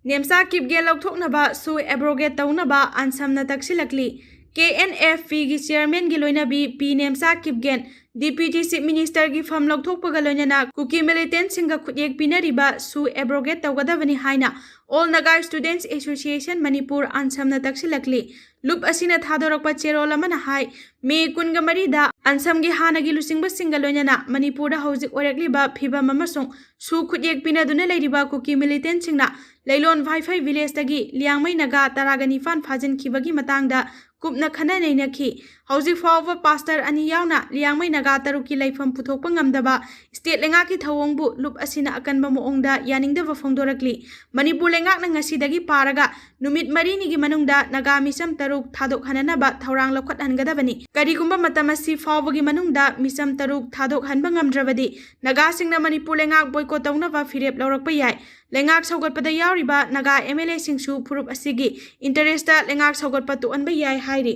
ꯅꯦꯝꯆꯥ ꯀꯤꯞꯒꯦꯟ ꯂꯧꯊꯣꯛꯅꯕ ꯁꯨ ꯑꯦꯕ꯭ꯔꯣꯒꯦꯠ ꯇꯧꯅꯕ ꯑꯟꯁꯝꯅ ꯇꯛꯁꯤꯜꯂꯛꯂꯤ꯫ ꯀꯦ ꯑꯦꯟ ꯑꯦꯐ ꯄꯤꯒꯤ ꯆꯤꯌꯔꯃꯦꯟꯒꯤ ꯂꯣꯏꯅꯕꯤ ꯄꯤ ꯅꯦꯝꯆꯥ ꯀꯤꯞꯒꯦꯟ ꯗꯤꯄ꯭ꯌꯨꯇꯤ ꯆꯤꯐ ꯃꯤꯅꯤꯁꯇꯔꯒꯤ ꯐꯝ ꯂꯧꯊꯣꯛꯄꯒ ꯂꯣꯏꯅꯅ ꯀꯨꯀꯤ ꯃꯤꯂꯤꯇꯦꯟꯁꯤꯡꯒ ꯈꯨꯠꯌꯦꯛ ꯄꯤꯅꯔꯤꯕ ꯁꯨ ꯑꯦꯕ꯭ꯔꯣꯒꯦꯠ ꯇꯧꯒꯗꯕꯅꯤ ꯍꯥꯏꯅ ꯑꯣꯜ ꯅꯥꯒꯥ ꯁ꯭ꯇꯨꯗꯦꯟꯠꯁ ꯑꯦꯁꯣꯁꯤꯌꯦꯁꯟ ꯃꯅꯤꯄꯨꯔ ꯑꯟꯁꯝꯅ ꯇꯛꯁꯤꯜꯂꯛꯂꯤ꯫ ꯂꯨꯞ ꯑꯁꯤꯅ ꯊꯥꯗꯣꯔꯛꯄ ꯆꯦꯔꯣꯜ ꯑꯃꯅ ꯍꯥꯏ, ꯃꯦ ꯀꯨꯟꯒ ꯃꯔꯤꯗ ꯑꯟꯁꯝꯒꯤ ꯍꯥꯟꯅꯒꯤ ꯂꯨꯆꯤꯡꯕꯁꯤꯡꯒ ꯂꯣꯏꯅꯅ ꯃꯅꯤꯄꯨꯔꯗ ꯍꯧꯖꯤꯛ ꯑꯣꯏꯔꯛꯂꯤꯕ ꯐꯤꯕꯝ ꯑꯃꯁꯨꯡ ꯁꯨ ꯈꯨꯠꯌꯦꯛ ꯄꯤꯅꯗꯨꯅ ꯂꯩꯔꯤꯕ ꯀꯨꯀꯤ ꯃꯤꯂꯤꯇꯦꯟꯁꯤꯡꯅ ꯂꯩꯂꯣꯟ ꯚꯥꯏꯐꯩ ꯚꯤꯂꯦꯖꯇꯒꯤ ꯂꯤꯌꯥꯡꯃꯩ ꯅꯥꯒꯥ ꯇꯔꯥꯒ ꯅꯤꯄꯥꯟ ꯐꯥꯖꯤꯟꯈꯤꯕꯒꯤ ꯃꯇꯥꯡꯗ ꯀꯨꯞꯅ ꯈꯟꯅ ꯅꯩꯅꯈꯤ꯫ ꯍꯧꯖꯤꯛ ꯐꯥꯎꯕ ꯄꯥꯁꯇꯔ ꯑꯅꯤ ꯌꯥꯎꯅ ꯂꯤꯌꯥꯡꯃꯩ ꯅꯥꯒꯥ ꯇꯔꯨꯛꯀꯤ ꯂꯩꯐꯝ ꯄꯨꯊꯣꯛꯄ ꯉꯝꯗꯕ ꯁ꯭ꯇꯦꯠ ꯂꯩꯉꯥꯛꯀꯤ ꯊꯧꯑꯣꯡꯕꯨ ꯂꯨꯞ ꯑꯁꯤꯅ ꯑꯀꯟꯕ ꯃꯑꯣꯡꯗ ꯌꯥꯅꯤꯡꯗꯕ ꯐꯣꯡꯗꯣꯔꯛꯂꯤ꯫ ꯃꯅꯤꯄꯨꯔ ꯂꯩꯉꯥꯛꯅ ꯉꯁꯤꯗꯒꯤ ꯄꯥꯔꯒ ꯅꯨꯃꯤꯠ ꯃꯔꯤꯅꯤꯒꯤ ꯃꯅꯨꯡꯗ ꯅꯥꯒꯥ ꯃꯤꯆꯝ ꯇꯔꯨꯛ ꯊꯥꯗꯣꯛꯍꯟꯅꯅꯕ ꯊꯧꯔꯥꯡ ꯂꯧꯈꯠꯍꯟꯒꯗꯕꯅꯤ꯫ ꯀꯔꯤꯒꯨꯝꯕ ꯃꯇꯝ ꯑꯁꯤ ꯐꯥꯎꯕꯒꯤ ꯃꯅꯨꯡꯗ ꯃꯤꯆꯝ ꯇꯔꯨꯛ ꯊꯥꯗꯣꯛꯍꯟꯕ ꯉꯝꯗ꯭ꯔꯕꯗꯤ ꯅꯥꯒꯥꯁꯤꯡꯅ ꯃꯅꯤꯄꯨꯔ ꯂꯩꯉꯥꯛ ꯕꯣꯏꯀꯣꯠ ꯇꯧꯅꯕ ꯐꯤꯔꯦꯞ ꯂꯧꯔꯛꯄ ꯌꯥꯏ꯫ ꯂꯩꯉꯥꯛ ꯁꯧꯒꯠꯄꯗ ꯌꯥꯎꯔꯤꯕ ꯅꯥꯒꯥ ꯑꯦꯝ ꯑꯦꯜ ꯑꯦꯁꯤꯡꯁꯨ ꯐꯨꯔꯨꯞ ꯑꯁꯤꯒꯤ ꯏꯟꯇꯔꯦꯁꯇ ꯂꯩꯉꯥꯛ ꯁꯧꯒꯠꯄ ꯇꯣꯛꯍꯟꯕ ꯌꯥꯏ ꯍꯥꯏꯔꯤ꯫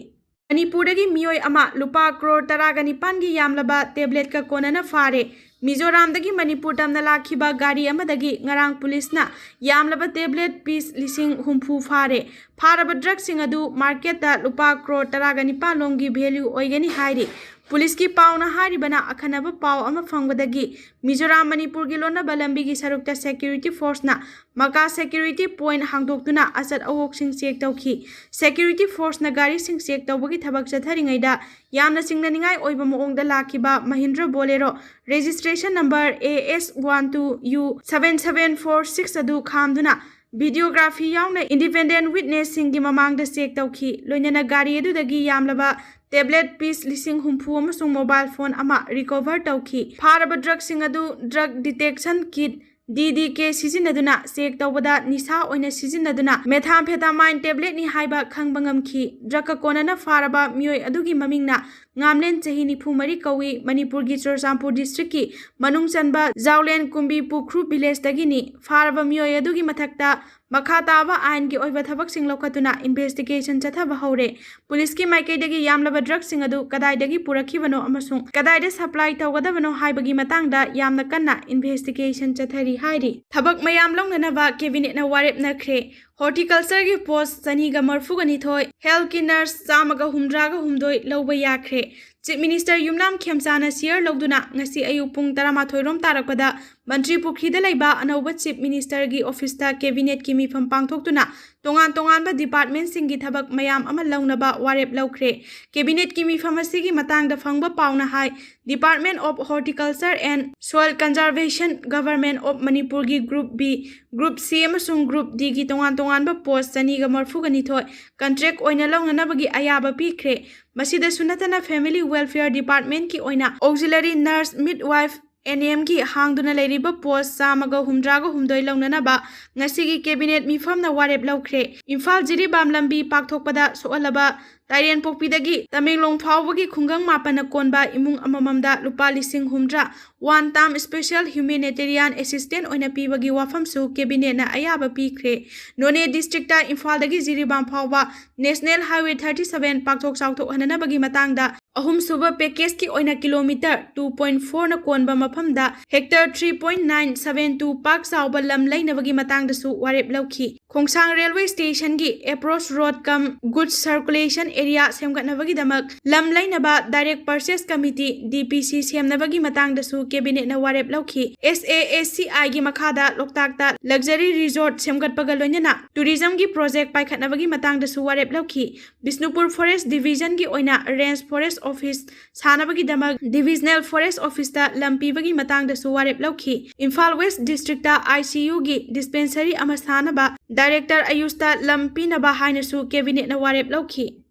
ꯃꯅꯤꯄꯨꯔꯗꯒꯤ ꯃꯤꯑꯣꯏ ꯑꯃ ꯂꯨꯄꯥ ꯀ꯭ꯔꯣꯔ ꯇꯔꯥꯒ ꯅꯤꯄꯥꯟꯒꯤ ꯌꯥꯝꯂꯕ ꯇꯦꯕ꯭ꯂꯦꯠꯀ ꯀꯣꯟꯅꯅ ꯐꯥꯔꯦ꯫ ꯃꯤꯖꯣꯔꯥꯝꯗꯒꯤ ꯃꯅꯤꯄꯨꯔ ꯇꯝꯅ ꯂꯥꯛꯈꯤꯕ ꯒꯥꯔꯤ ꯑꯃꯗꯒꯤ ꯉꯔꯥꯡ ꯄꯨꯂꯤꯁꯅ ꯌꯥꯝꯂꯕ ꯇꯦꯕ꯭ꯂꯦꯠ ꯄꯤꯁ ꯂꯤꯁꯤꯡ ꯍꯨꯝꯐꯨ ꯐꯥꯔꯦ꯫ ꯐꯥꯔꯕ ꯗ꯭ꯔꯒꯁꯤꯡ ꯑꯗꯨ ꯃꯥꯔꯀꯦꯠꯇ ꯂꯨꯄꯥ ꯀ꯭ꯔꯣꯔ ꯇꯔꯥꯒ ꯅꯤꯄꯥꯟ ꯂꯣꯝꯒꯤ ꯚꯦꯂ꯭ꯌꯨ ꯑꯣꯏꯒꯅꯤ ꯍꯥꯏꯔꯤ꯫ ꯄꯨꯂꯤꯁꯀꯤ ꯄꯥꯎꯅ ꯍꯥꯏꯔꯤꯕꯅ, ꯑꯈꯟꯅꯕ ꯄꯥꯎ ꯑꯃ ꯐꯪꯕꯗꯒꯤ ꯃꯤꯖꯣꯔꯥꯝ ꯃꯅꯤꯄꯨꯔꯒꯤ ꯂꯣꯟꯅꯕ ꯂꯝꯕꯤꯒꯤ ꯁꯔꯨꯛꯇ ꯁꯦꯀ꯭ꯌꯨꯔꯤꯇꯤ ꯐꯣꯔꯁꯅ ꯃꯀꯥ ꯁꯦꯀ꯭ꯌꯨꯔꯤꯇꯤ ꯄꯣꯏꯟꯠ ꯍꯥꯡꯗꯣꯛꯇꯨꯅ ꯑꯆꯠ ꯑꯋꯣꯛꯁꯤꯡ ꯆꯦꯛ ꯇꯧꯈꯤ꯫ ꯁꯦꯀ꯭ꯌꯨꯔꯤꯇꯤ ꯐꯣꯔꯁꯅ ꯒꯥꯔꯤꯁꯤꯡ ꯆꯦꯛ ꯇꯧꯕꯒꯤ ꯊꯕꯛ ꯆꯠꯊꯔꯤꯉꯩꯗ ꯌꯥꯝꯅ ꯆꯤꯡꯅꯅꯤꯡꯉꯥꯏ ꯑꯣꯏꯕ ꯃꯑꯣꯡꯗ ꯂꯥꯛꯈꯤꯕ Mahindra Bolero registration number A S one two U seven seven four six ꯑꯗꯨ ꯈꯥꯝꯗꯨꯅ ꯚꯤꯗꯤꯑꯣꯒ꯭ꯔꯥꯐꯤ ꯌꯥꯎꯅ ꯏꯟꯗꯤꯄꯦꯟꯗꯦꯟꯠ ꯋꯤꯠꯅꯦꯁꯁꯤꯡꯒꯤ ꯃꯃꯥꯡꯗ ꯆꯦꯛ ꯇꯧꯈꯤ꯫ ꯂꯣꯏꯅꯅ ꯒꯥꯔꯤ ꯑꯗꯨꯗꯒꯤ ꯌꯥꯝꯂꯕ ꯇꯦꯕ꯭ꯂꯦꯠ ꯄꯤꯁ ꯂꯤꯁꯤꯡ ꯍꯨꯝꯐꯨ ꯑꯃꯁꯨꯡ ꯃꯣꯕꯥꯏꯜ ꯐꯣꯟ ꯑꯃ ꯔꯤꯀꯣꯚꯔ ꯇꯧꯈꯤ꯫ ꯐꯥꯔꯕ ꯗ꯭ꯔꯒꯁꯤꯡ ꯑꯗꯨ drug detection kit, D D K, ꯁꯤꯖꯤꯟꯅꯗꯨꯅ ꯆꯦꯛ ꯇꯧꯕꯗ ꯅꯤꯁꯥ ꯑꯣꯏꯅ ꯁꯤꯖꯤꯟꯅꯗꯨꯅ ꯃꯦꯊꯥꯝꯐꯦꯇꯥꯃꯥꯏꯟ ꯇꯦꯕ꯭ꯂꯦꯠꯅꯤ ꯍꯥꯏꯕ ꯈꯪꯕ ꯉꯝꯈꯤ꯫ ꯗ꯭ꯔꯒꯀ ꯀꯣꯟꯅꯅ ꯐꯥꯔꯕ ꯃꯤꯑꯣꯏ ꯑꯗꯨꯒꯤ ꯃꯃꯤꯡꯅ ꯉꯥꯝꯂꯦꯟ, ꯆꯍꯤ ꯅꯤꯐꯨ ꯃꯔꯤ ꯀꯧꯏ, ꯃꯅꯤꯄꯨꯔꯒꯤ ꯆꯨꯔꯆꯥꯟꯄꯨꯔ ꯗꯤꯁꯇ꯭ꯔꯤꯛꯀꯤ ꯃꯅꯨꯡ ꯆꯟꯕ ꯖꯥꯎꯂꯦꯟ ꯀꯨꯝꯕꯤ ꯄꯨꯈ꯭ꯔꯨ ꯚꯤꯂꯦꯖꯇꯒꯤꯅꯤ꯫ ꯐꯥꯔꯕ ꯃꯤꯑꯣꯏ ꯑꯗꯨꯒꯤ ꯃꯊꯛꯇ ꯃꯈꯥ ꯇꯥꯕ ꯑꯥꯏꯟꯒꯤ ꯑꯣꯏꯕ ꯊꯕꯛꯁꯤꯡ ꯂꯧꯈꯠꯇꯨꯅ ꯏꯟꯚꯦꯁꯇꯤꯒꯦꯁꯟ ꯆꯠꯊꯕ ꯍꯧꯔꯦ꯫ ꯄꯨꯂꯤꯁꯀꯤ ꯃꯥꯏꯀꯩꯗꯒꯤ ꯌꯥꯝꯂꯕ ꯗ꯭ꯔꯒꯁꯤꯡ ꯑꯗꯨ ꯀꯗꯥꯏꯗꯒꯤ ꯄꯨꯔꯛꯈꯤꯕꯅꯣ ꯑꯃꯁꯨꯡ ꯀꯗꯥꯏꯗ ꯁꯄ꯭ꯂꯥꯏ ꯇꯧꯒꯗꯕꯅꯣ ꯍꯥꯏꯕꯒꯤ ꯃꯇꯥꯡꯗ ꯌꯥꯝꯅ ꯀꯟꯅ ꯏꯟꯚꯦꯁꯇꯤꯒꯦꯁꯟ ꯆꯠꯊꯔꯤ ꯍꯥꯏꯔꯤ꯫ ꯊꯕꯛ ꯃꯌꯥꯝ ꯂꯧꯅꯅꯕ ꯀꯦꯕꯤꯅꯦꯠꯅ ꯋꯥꯔꯦꯞꯅꯈ꯭ꯔꯦ꯫ ꯍꯣꯔꯇꯤꯀꯜꯆꯔꯒꯤ ꯄꯣꯁ ꯆꯅꯤꯒ ꯃꯔꯐꯨꯒ ꯅꯤꯊꯣꯏ, ꯍꯦꯜꯊꯀꯤ ꯅꯔꯁ ꯆꯥꯝꯃꯒ ꯍꯨꯝꯗ꯭ꯔꯥꯒ ꯍꯨꯝꯗꯣꯏ ꯂꯧꯕ ꯌꯥꯈ꯭ꯔꯦ꯫ ꯆꯤꯐ ꯃꯤꯅꯤꯁꯇꯔ ꯌꯨꯝꯅꯥꯝ ꯈꯦꯝꯆꯥꯅ ꯁꯤꯌꯔ ꯂꯧꯗꯨꯅ ꯉꯁꯤ ꯑꯌꯨꯛ ꯄꯨꯡ ꯇꯔꯥꯃꯥꯊꯣꯏ ꯔꯣꯝ ꯇꯥꯔꯛꯄꯗ ꯃꯟꯇ꯭ꯔꯤ ꯄꯨꯈ꯭ꯔꯤꯗ ꯂꯩꯕ ꯑꯅꯧꯕ ꯆꯤꯐ ꯃꯤꯅꯤꯁꯇꯔꯒꯤ ꯑꯣꯐꯤꯁꯇ ꯀꯦꯕꯤꯅꯦꯠꯀꯤ ꯃꯤꯐꯝ ꯄꯥꯡꯊꯣꯛꯇꯨꯅ ꯇꯣꯉꯥꯟ ꯇꯣꯉꯥꯟꯕ ꯗꯤꯄꯥꯔꯠꯃꯦꯟꯠꯁꯤꯡꯒꯤ ꯊꯕꯛ ꯃꯌꯥꯝ ꯑꯃ ꯂꯧꯅꯕ ꯋꯥꯔꯦꯞ ꯂꯧꯈ꯭ꯔꯦ꯫ ꯀꯦꯕꯤꯅꯦꯠꯀꯤ ꯃꯤꯐꯝ ꯑꯁꯤꯒꯤ ꯃꯇꯥꯡꯗ ꯐꯪꯕ ꯄꯥꯎꯅ ꯍꯥꯏ, Department of Horticulture and Soil Conservation, Government of ꯃꯅꯤꯄꯨꯔꯒꯤ Group B, Group C ꯑꯃꯁꯨꯡ Group Dꯒꯤ ꯇꯣꯉꯥꯟ ꯇꯣꯉꯥꯟꯕ ꯄꯣꯁ ꯆꯅꯤꯒ ꯃꯔꯐꯨꯒ ꯅꯤꯊꯣꯏ ꯀꯟꯇ꯭ꯔꯦꯛ ꯑꯣꯏꯅ ꯂꯧꯅꯅꯕꯒꯤ ꯑꯌꯥꯕ ꯄꯤꯈ꯭ꯔꯦ꯫ ꯃꯁꯤꯗꯁꯨ ꯅꯠꯇꯅ Family Welfare Departmentꯀꯤ ꯑꯣꯏꯅ Auxiliary Nurse, Midwife, N M ꯒꯤ ꯍꯥꯡꯗꯨꯅ ꯂꯩꯔꯤꯕ ꯄꯣꯁ ꯆꯥꯝꯃꯒ ꯍꯨꯝꯗ꯭ꯔꯥꯒ ꯍꯨꯝꯗꯣꯏ ꯂꯧꯅꯅꯕ ꯉꯁꯤꯒꯤ ꯀꯦꯕꯤꯅꯦꯠ ꯃꯤꯐꯝꯅ ꯋꯥꯔꯦꯞ ꯂꯧꯈ꯭ꯔꯦ꯫ ꯏꯝꯐꯥꯜ ꯖꯤꯔꯤꯕꯥꯝ ꯂꯝꯕꯤ ꯄꯥꯛꯊꯣꯛꯄꯗ ꯁꯣꯛꯍꯜꯂꯕ ꯇꯥꯏꯔꯦꯟꯄꯣꯛꯄꯤꯗꯒꯤ ꯇꯃꯦꯡꯂꯣꯡ ꯐꯥꯎꯕꯒꯤ ꯈꯨꯡꯒꯪ ꯃꯥꯄꯟꯅ ꯀꯣꯟꯕ ꯏꯃꯨꯡ ꯑꯃꯃꯝꯗ ꯂꯨꯄꯥ ꯂꯤꯁꯤꯡ ꯍꯨꯝꯗ꯭ꯔꯥ one time special humanitarian assistance ꯑꯣꯏꯅ ꯄꯤꯕꯒꯤ ꯋꯥꯐꯝꯁꯨ ꯀꯦꯕꯤꯅꯦꯠꯅ ꯑꯌꯥꯕ ꯄꯤꯈ꯭ꯔꯦ꯫ ꯅꯣꯅꯦ ꯗꯤꯁꯇ꯭ꯔꯤꯛꯇ ꯏꯝꯐꯥꯜꯗꯒꯤ ꯖꯤꯔꯤꯕꯥꯝ ꯐꯥꯎꯕ National Highway thirty seven ꯄꯥꯛꯊꯣꯛ ꯆꯥꯎꯊꯣꯛꯍꯟꯅꯕꯒꯤ ꯃꯇꯥꯡꯗ ꯑꯍꯨꯝꯁꯨꯕ package ꯀꯤ ꯑꯣꯏꯅ ꯀꯤꯂꯣꯃꯤꯇꯔ two point four ꯅ ꯀꯣꯟꯕ ꯃꯐꯝꯗ hectare three point nine seven two ꯄꯥꯛ ꯆꯥꯎꯕ ꯂꯝ ꯂꯩꯅꯕꯒꯤ ꯃꯇꯥꯡꯗꯁꯨ ꯋꯥꯔꯦꯞ ꯂꯧꯈꯤ꯫ ꯈꯣꯡꯁꯥꯡ railway station ꯒꯤ approach road cum goods circulation area ꯁꯦꯝꯒꯠꯅꯕꯒꯤꯗꯃꯛ ꯂꯝ ꯂꯩꯅꯕ Direct Purchase Committee, D P C, ꯁꯦꯝꯅꯕꯒꯤ ꯃꯇꯥꯡꯗꯁꯨ cabinet ꯅ ꯋꯥꯔꯦꯞ ꯂꯧꯈꯤ꯫ S A S C I ꯒꯤ ꯃꯈꯥꯗ ꯂꯣꯛꯇꯥꯛꯇ luxury resort ꯁꯦꯝꯒꯠꯄꯒ ꯂꯣꯏꯅꯅ tourism ꯒꯤ project ꯄꯥꯏꯈꯠꯅꯕꯒꯤ ꯃꯇꯥꯡꯗꯁꯨ ꯋꯥꯔꯦꯞ ꯂꯧꯈꯤ꯫ ꯕꯤꯁꯅꯨꯄꯨꯔ Forest Division ꯒꯤ ꯑꯣꯏꯅ Range Forest Office ꯁꯥꯅꯕꯒꯤꯗꯃꯛ Divisional Forest Office ꯇ ꯂꯝ ꯄꯤꯕꯒꯤ ꯃꯇꯥꯡꯗꯁꯨ ꯋꯥꯔꯦꯞ ꯂꯧꯈꯤ꯫ ꯏꯝꯐꯥꯜ West District ꯇ I C U ꯒꯤ dispensary ꯑꯃ ꯁꯥꯅꯕ Director ꯑꯌꯨꯁꯇ ꯂꯝ ꯄꯤꯅꯕ ꯍꯥꯏꯅꯁꯨ cabinet ꯅ ꯋꯥꯔꯦꯞ ꯂꯧꯈꯤ꯫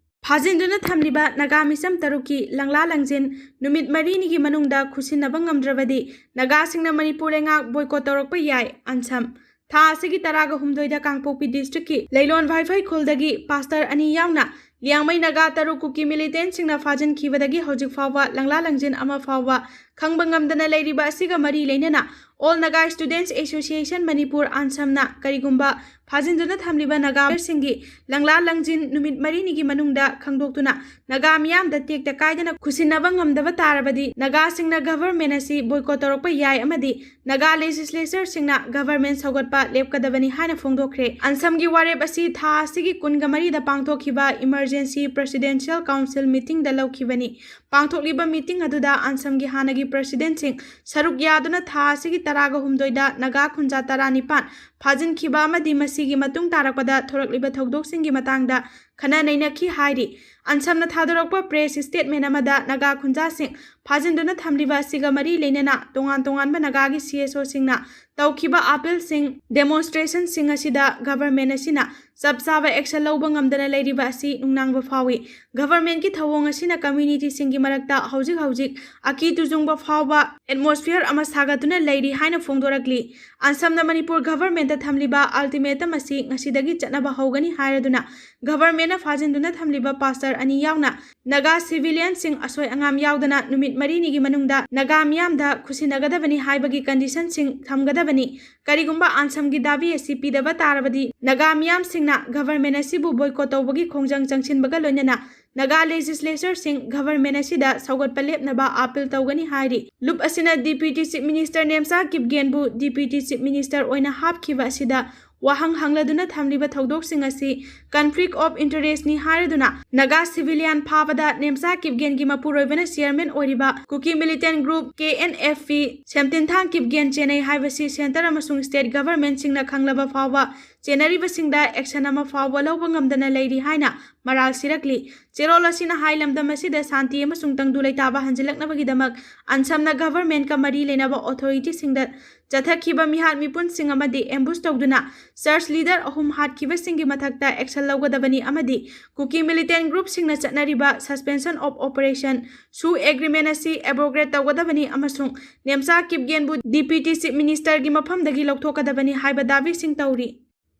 ꯐꯥꯖꯤꯟꯗꯨꯅ ꯊꯝꯂꯤꯕ ꯅꯥꯒꯥ ꯃꯤꯆꯝ ꯇꯔꯨꯛꯀꯤ ꯂꯪꯂꯥ ꯂꯪꯖꯤꯟ ꯅꯨꯃꯤꯠ ꯃꯔꯤꯅꯤꯒꯤ ꯃꯅꯨꯡꯗ ꯈꯨꯠꯁꯤꯟꯅꯕ ꯉꯝꯗ꯭ꯔꯕꯗꯤ ꯅꯥꯒꯥꯁꯤꯡꯅ ꯃꯅꯤꯄꯨꯔ ꯂꯩꯉꯥꯛ boycott ꯇꯧꯔꯛꯄ ꯌꯥꯏ, ꯑꯟꯁꯝ꯫ ꯊꯥ ꯑꯁꯤꯒꯤ ꯇꯔꯥꯒ ꯍꯨꯝꯗꯣꯏꯗ ꯀꯥꯡꯄꯣꯛꯄꯤ district ꯀꯤ ꯂꯩꯂꯣꯟ ꯚꯥꯏꯐꯩ ꯈꯨꯜꯗꯒꯤ pastor ꯑꯅꯤ ꯌꯥꯎꯅ ꯂꯤꯌꯥꯡꯃꯩ ꯅꯥꯒꯥ ꯇꯔꯨꯛ ꯀꯨꯀꯤ militant ꯁꯤꯡꯅ ꯐꯥꯖꯤꯟꯈꯤꯕꯗꯒꯤ ꯍꯧꯖꯤꯛ ꯐꯥꯎꯕ ꯂꯪꯂꯥ ꯂꯪꯖꯤꯟ ꯑꯃ ꯐꯥꯎꯕ ꯈꯪꯕ ꯉꯝꯗꯅ ꯂꯩꯔꯤꯕ ꯑꯁꯤꯒ ꯃꯔꯤ ꯂꯩꯅꯅ All Naga Students Association Manipur, ꯑꯟꯁꯝꯅ ꯀꯔꯤꯒꯨꯝꯕ ꯐꯥꯖꯤꯟꯗꯨꯅ ꯊꯝꯂꯤꯕ ꯅꯥꯒꯥꯁꯤꯡꯒꯤ ꯂꯪꯂꯥ ꯂꯪꯖꯤꯟ ꯅꯨꯃꯤꯠ ꯃꯔꯤꯅꯤꯒꯤ ꯃꯅꯨꯡꯗ ꯈꯪꯗꯣꯛꯇꯨꯅ ꯅꯥꯒꯥ ꯃꯤꯌꯥꯝꯗ ꯇꯦꯛꯇ ꯀꯥꯏꯗꯅ ꯈꯨꯠꯁꯤꯟꯅꯕ ꯉꯝꯗꯕ ꯇꯥꯔꯕꯗꯤ ꯅꯥꯒꯥꯁꯤꯡꯅ government ꯑꯁꯤ boycott ꯇꯧꯔꯛꯄ ꯌꯥꯏ ꯑꯃꯗꯤ ꯅꯥꯒꯥ legislature ꯁꯤꯡꯅ government ꯁꯧꯒꯠꯄ ꯂꯦꯞꯀꯗꯕꯅꯤ ꯍꯥꯏꯅ ꯐꯣꯡꯗꯣꯛꯈ꯭ꯔꯦ꯫ ꯑꯟꯁꯝꯒꯤ ꯋꯥꯔꯦꯞ ꯑꯁꯤ ꯊꯥ ꯑꯁꯤꯒꯤ ꯀꯨꯟꯒ ꯃꯔꯤꯗ ꯄꯥꯡꯊꯣꯛꯈꯤꯕ Emergency Presidential Council meeting ꯗ ꯂꯧꯈꯤꯕꯅꯤ꯫ ꯄꯥꯡꯊꯣꯛꯂꯤꯕ meeting ꯑꯗꯨꯗ ꯑꯟꯁꯝꯒꯤ ꯍꯥꯟꯅꯒꯤ president ꯁꯤꯡ ꯁꯔꯨꯛ ꯌꯥꯗꯨꯅ ꯊꯥ ꯑꯁꯤꯒꯤ ꯇꯔꯥꯒ ꯍꯨꯝꯗꯣꯏꯗ ꯅꯥꯒꯥ ꯈꯨꯟꯖꯥ ꯇꯔꯥꯅꯤꯄꯥꯟ ꯐꯥꯖꯤꯟꯈꯤꯕ ꯑꯃꯗꯤ ꯃꯁꯤꯒꯤ ꯃꯇꯨꯡ ꯇꯥꯔꯛꯄꯗ ꯊꯣꯔꯛꯂꯤꯕ ꯊꯧꯗꯣꯛꯁꯤꯡꯒꯤ ꯃꯇꯥꯡꯗ ꯈꯟꯅ ꯅꯩꯅꯈꯤ ꯍꯥꯏꯔꯤ꯫ ꯑꯟꯁꯝꯅ ꯊꯥꯗꯣꯔꯛꯄ press statement ꯑꯃꯗ ꯅꯥꯒꯥ ꯈꯨꯟꯖꯥꯁꯤꯡ ꯐꯥꯖꯤꯟꯗꯨꯅ ꯊꯝꯂꯤꯕ ꯑꯁꯤꯒ ꯃꯔꯤ ꯂꯩꯅꯅ ꯇꯣꯉꯥꯟ ꯇꯣꯉꯥꯟꯕ ꯅꯥꯒꯥꯒꯤ C S O ꯁꯤꯡꯅ ꯇꯧꯈꯤꯕ appeal ꯁꯤꯡ, demonstration ꯁꯤꯡ ꯑꯁꯤꯗ government ꯑꯁꯤꯅ ꯆꯞ ꯆꯥꯕ action ꯂꯧꯕ ꯉꯝꯗꯅ ꯂꯩꯔꯤꯕ ꯑꯁꯤ ꯅꯨꯡꯅꯥꯡꯕ ꯐꯥꯎꯏ꯫ Government ꯀꯤ ꯊꯧꯑꯣꯡ ꯑꯁꯤꯅ community ꯁꯤꯡꯒꯤ ꯃꯔꯛꯇ ꯍꯧꯖꯤꯛ ꯍꯧꯖꯤꯛ ꯑꯀꯤ ꯇꯨꯖꯨꯡꯕ ꯐꯥꯎꯕ atmosphere ꯑꯃ ꯁꯥꯒꯠꯇꯨꯅ ꯂꯩꯔꯤ ꯍꯥꯏꯅ ꯐꯣꯡꯗꯣꯔꯛꯂꯤ꯫ ꯑꯟꯁꯝꯅ ꯃꯅꯤꯄꯨꯔ government ꯇ ꯊꯝꯂꯤꯕ ultimatum ꯑꯁꯤ ꯉꯁꯤꯗꯒꯤ ꯆꯠꯅꯕ ꯍꯧꯒꯅꯤ ꯍꯥꯏꯔꯗꯨꯅ government ꯅ ꯐꯥꯖꯤꯟꯗꯨꯅ ꯊꯝꯂꯤꯕ pastor ꯑꯅꯤ ꯌꯥꯎꯅ ꯅꯥꯒꯥ civilian ꯁꯤꯡ ꯑꯁꯣꯏ ꯑꯉꯥꯝ ꯌꯥꯎꯗꯅ ꯅꯨꯃꯤꯠ ꯃꯔꯤꯅꯤꯒꯤ ꯃꯅꯨꯡꯗ ꯅꯥꯒꯥ ꯃꯤꯌꯥꯝꯗ ꯈꯨꯠꯁꯤꯟꯅꯒꯗꯕꯅꯤ ꯍꯥꯏꯕꯒꯤ condition ꯁꯤꯡ ꯊꯝꯒꯗꯕꯅꯤ꯫ ꯀꯔꯤꯒꯨꯝꯕ ꯑꯟꯁꯝꯒꯤ ꯗꯥꯕꯤ ꯑꯁꯤ ꯄꯤꯗꯕ ꯇꯥꯔꯕꯗꯤ ꯅꯥꯒꯥ ꯃꯤꯌꯥꯝꯁꯤꯡꯅ government ꯑꯁꯤꯕꯨ boycott ꯇꯧꯕꯒꯤ ꯈꯣꯡꯖꯪ ꯆꯪꯁꯤꯟꯕꯒ ꯂꯣꯏꯅꯅ ꯅꯥꯒꯥ ꯂꯦꯖꯤꯁꯂꯦꯆꯔꯁꯤꯡ ꯒꯚꯔꯟꯃꯦꯟ ꯑꯁꯤꯗ ꯁꯧꯒꯠꯄ ꯂꯦꯞꯅꯕ ꯑꯥꯄꯤꯜ ꯇꯧꯒꯅꯤ ꯍꯥꯏꯔꯤ꯫ ꯂꯨꯞ ꯑꯁꯤꯅ ꯗꯤꯄ꯭ꯌꯨꯇꯤ ꯆꯤꯐ ꯃꯤꯅꯤꯁꯇꯔ ꯅꯦꯝꯆꯥ ꯀꯤꯞꯒꯦꯟꯕꯨ ꯗꯤꯄ꯭ꯌꯨꯇꯤ ꯆꯤꯐ ꯃꯤꯅꯤꯁꯇꯔ ꯑꯣꯏꯅ ꯍꯥꯞꯈꯤꯕ ꯑꯁꯤꯗ ꯋꯥꯍꯪ ꯍꯪꯂꯗꯨꯅ ꯊꯝꯂꯤꯕ ꯊꯧꯗꯣꯛꯁꯤꯡ ꯑꯁꯤ ꯀꯟꯐ꯭ꯂꯤꯛ ꯑꯣꯐ ꯏꯟꯇꯔꯦꯁꯅꯤ ꯍꯥꯏꯔꯗꯨꯅ ꯅꯥꯒꯥ ꯁꯤꯚꯤꯂꯤꯌꯟ ꯐꯥꯕꯗ ꯅꯦꯝꯆꯥ ꯀꯤꯞꯒꯦꯟꯒꯤ ꯃꯄꯨꯔꯣꯏꯕꯅ ꯆꯤꯌꯔꯃꯦꯟ ꯑꯣꯏꯔꯤꯕ Kuki militant group K N F P Semthinthang Kipgen ꯆꯦꯟꯅꯩ ꯍꯥꯏꯕꯁꯤ ꯁꯦꯟꯇꯔ ꯑꯃꯁꯨꯡ ꯁ꯭ꯇꯦꯠ ꯒꯚꯔꯟꯃꯦꯟꯠꯁꯤꯡꯅ ꯈꯪꯂꯕ ꯐꯥꯎꯕ ꯆꯦꯟꯅꯔꯤꯕꯁꯤꯡꯗ ꯑꯦꯛꯁꯟ ꯑꯃ ꯐꯥꯎꯕ ꯂꯧꯕ ꯉꯝꯗꯅ ꯂꯩꯔꯤ ꯍꯥꯏꯅ ꯃꯔꯥꯜ ꯁꯤꯔꯛꯂꯤ꯫ ꯆꯦꯔꯣꯜ ꯑꯁꯤꯅ ꯍꯥꯏ ꯂꯝꯗꯝ ꯑꯁꯤꯗ ꯁꯥꯟꯇꯤ ꯑꯃꯁꯨꯡ ꯇꯪꯗꯨ ꯂꯩꯇꯥꯕ ꯍꯟꯖꯤꯜꯂꯛꯅꯕꯒꯤꯗꯃꯛ ꯑꯟꯁꯝꯅ ꯒꯚꯔꯟꯃꯦꯟꯠꯀ ꯃꯔꯤ ꯂꯩꯅꯕ ꯑꯣꯊꯣꯔꯤꯇꯤꯁꯤꯡꯗ ꯆꯠꯊꯈꯤꯕ ꯃꯤꯍꯥꯠ ꯃꯤꯄꯨꯟꯁꯤꯡ ꯑꯃꯗꯤ ꯑꯦꯝꯕꯨꯁ ꯇꯧꯗꯨꯅ ꯆꯔꯆ ꯂꯤꯗꯔ ꯑꯍꯨꯝ ꯍꯥꯠꯈꯤꯕꯁꯤꯡꯒꯤ ꯃꯊꯛꯇ ꯑꯦꯛꯁꯟ ꯂꯧꯒꯗꯕꯅꯤ ꯑꯃꯗꯤ ꯀꯨꯀꯤ ꯃꯤꯂꯤꯇꯦꯟ ꯒ꯭ꯔꯨꯞꯁꯤꯡꯅ ꯆꯠꯅꯔꯤꯕ ꯁꯁꯄꯦꯟꯁꯟ ꯑꯣꯐ ꯑꯣꯄꯔꯦꯁꯟ ꯁꯨ ꯑꯦꯒ꯭ꯔꯤꯃꯦꯟ ꯑꯁꯤ ꯑꯦꯕ꯭ꯔꯣꯒꯦꯠ ꯇꯧꯒꯗꯕꯅꯤ ꯑꯃꯁꯨꯡ ꯅꯦꯝꯆꯥ ꯀꯤꯞꯒꯦꯟꯕꯨ ꯗꯤꯄ꯭ꯌꯨꯇꯤ ꯆꯤꯐ ꯃꯤꯅꯤꯁꯇꯔꯒꯤ ꯃꯐꯝꯗꯒꯤ ꯂꯧꯊꯣꯛꯀꯗꯕꯅꯤ ꯍꯥꯏꯕ ꯗꯥꯕꯤꯁꯤꯡ ꯇꯧꯔꯤ꯫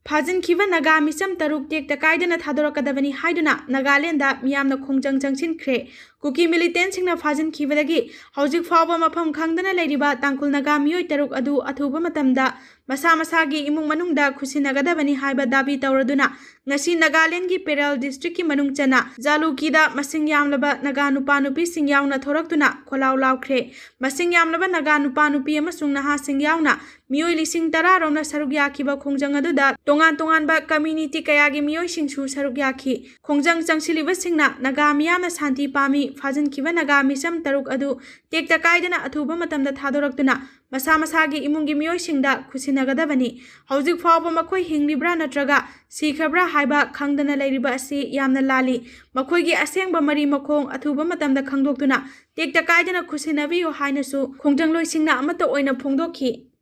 ꯐꯥꯖꯤꯟꯈꯤꯕ ꯅꯥꯒꯥ ꯃꯤꯆꯝ ꯇꯔꯨꯛ ꯇꯦꯛꯇ ꯀꯥꯏꯗꯅ ꯊꯥꯗꯣꯔꯛꯀꯗꯕꯅꯤ ꯍꯥꯏꯗꯨꯅ ꯅꯥꯒꯥꯂꯦꯟꯗ ꯃꯤꯌꯥꯝꯅ ꯈꯣꯡꯖꯪ ꯆꯪꯁꯤꯟꯈ꯭ꯔꯦ꯫ ꯀꯨꯀꯤ ꯃꯤꯂꯤꯇꯦꯟꯁꯤꯡꯅ ꯐꯥꯖꯤꯟꯈꯤꯕꯗꯒꯤ ꯍꯧꯖꯤꯛ ꯐꯥꯎꯕ ꯃꯐꯝ ꯈꯪꯗꯅ ꯂꯩꯔꯤꯕ ꯇꯥꯡꯈꯨꯜ ꯅꯥꯒꯥ ꯃꯤꯑꯣꯏ ꯇꯔꯨꯛ ꯑꯗꯨ ꯑꯊꯨꯕ ꯃꯇꯝꯗ ꯃꯁꯥ ꯃꯁꯥꯒꯤ ꯏꯃꯨꯡ ꯃꯅꯨꯡꯗ ꯈꯨꯠꯁꯤꯟꯅꯒꯗꯕꯅꯤ ꯍꯥꯏꯕ ꯗꯥꯕꯤ ꯇꯧꯔꯗꯨꯅ ꯉꯁꯤ ꯅꯥꯒꯥꯂꯦꯟꯒꯤ ꯄꯦꯔꯦꯜ ꯗꯤꯁꯇ꯭ꯔꯤꯛꯀꯤ ꯃꯅꯨꯡ ꯆꯟꯅ ꯖꯥꯂꯨꯀꯤꯗ ꯃꯁꯤꯡ ꯌꯥꯝꯂꯕ ꯅꯥꯒꯥ ꯅꯨꯄꯥ ꯅꯨꯄꯤꯁꯤꯡ ꯌꯥꯎꯅ ꯊꯣꯔꯛꯇꯨꯅ ꯈꯣꯜꯂꯥꯎ ꯂꯥꯎꯈ꯭ꯔꯦ꯫ ꯃꯁꯤꯡ ꯌꯥꯝꯂꯕ ꯅꯥꯒꯥ ꯅꯨꯄꯥ ꯅꯨꯄꯤ ꯑꯃꯁꯨꯡ ꯅꯍꯥꯁꯤꯡ ꯌꯥꯎꯅ ꯃꯤꯑꯣꯏ ꯂꯤꯁꯤꯡ ꯇꯔꯥ ꯔꯣꯝꯅ ꯁꯔꯨꯛ ꯌꯥꯈꯤꯕ ꯈꯣꯡꯖꯪ ꯑꯗꯨꯗ ꯇꯣꯉꯥꯟ ꯇꯣꯉꯥꯟꯕ ꯀꯝꯃ꯭ꯌꯨꯅꯤꯇꯤ ꯀꯌꯥꯒꯤ ꯃꯤꯑꯣꯏꯁꯤꯡꯁꯨ ꯁꯔꯨꯛ ꯌꯥꯈꯤ꯫ ꯈꯣꯡꯖꯪ ꯆꯪꯁꯤꯜꯂꯤꯕꯁꯤꯡꯅ ꯅꯥꯒꯥ ꯃꯤꯌꯥꯝꯅ ꯁꯥꯟꯇꯤ ꯄꯥꯝꯃꯤ, ꯐꯥꯖꯤꯟꯈꯤꯕ ꯅꯥꯒꯥ ꯃꯤꯆꯝ ꯇꯔꯨꯛ ꯑꯗꯨ ꯇꯦꯛꯇ ꯀꯥꯏꯗꯅ ꯑꯊꯨꯕ ꯃꯇꯝꯗ ꯊꯥꯗꯣꯔꯛꯇꯨꯅ ꯃꯁꯥ ꯃꯁꯥꯒꯤ ꯏꯃꯨꯡꯒꯤ ꯃꯤꯑꯣꯏꯁꯤꯡꯗ ꯈꯨꯠꯁꯤꯟꯅꯒꯗꯕꯅꯤ꯫ ꯍꯧꯖꯤꯛ ꯐꯥꯎꯕ ꯃꯈꯣꯏ ꯍꯤꯡꯂꯤꯕ꯭ꯔꯥ ꯅꯠꯇ꯭ꯔꯒ ꯁꯤꯈ꯭ꯔꯕ꯭ꯔꯥ ꯍꯥꯏꯕ ꯈꯪꯗꯅ ꯂꯩꯔꯤꯕ ꯑꯁꯤ ꯌꯥꯝꯅ ꯂꯥꯜꯂꯤ꯫ ꯃꯈꯣꯏꯒꯤ ꯑꯁꯦꯡꯕ ꯃꯔꯤ ꯃꯈꯣꯡ ꯑꯊꯨꯕ ꯃꯇꯝꯗ ꯈꯪꯗꯣꯛꯇꯨꯅ ꯇꯦꯛꯇ ꯀꯥꯏꯗꯅ ꯈꯨꯠꯁꯤꯟꯅꯕꯤꯌꯨ ꯍꯥꯏꯅꯁꯨ ꯈꯣꯡꯖꯪꯂꯣꯏꯁꯤꯡꯅ ꯑꯃꯠꯇ ꯑꯣꯏꯅ ꯐꯣꯡꯗꯣꯛꯈꯤ꯫